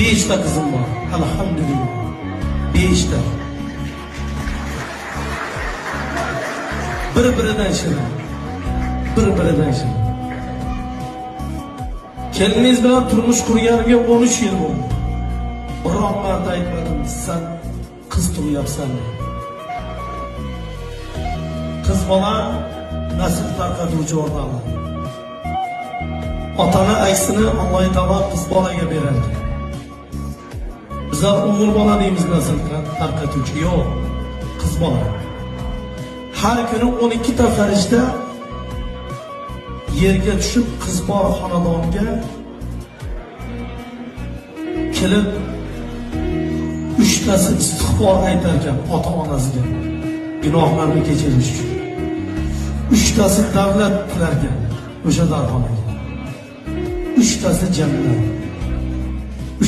5 ta qizim bor. Alhamdulillah. 5 ta. Bir-biridan shirin. Bir-biridan shirin. Keliningiz bilan turmush qurganimga 13 yil bo'ldi. Biron marta aytmadim, sen qiz tug'yapsan deb. Qiz bola nasl tarqatuvchi o'rtoqlar. Otani aksini Alloh taolo qiz bolaga berar ekan. Bizlar o'g'il bola deymiz nasl tarqatuvchi, yo'q, qiz bola. Har kuni 12 ta farishta yerga tushib qiz bor xonadonga kelib 3 tasi istig'for aytar ekan ota-onasiga gunohlarni kechirish uchun. 3 tasi davlat tilarkan o'sha darxonaga. 3 tasi jannat.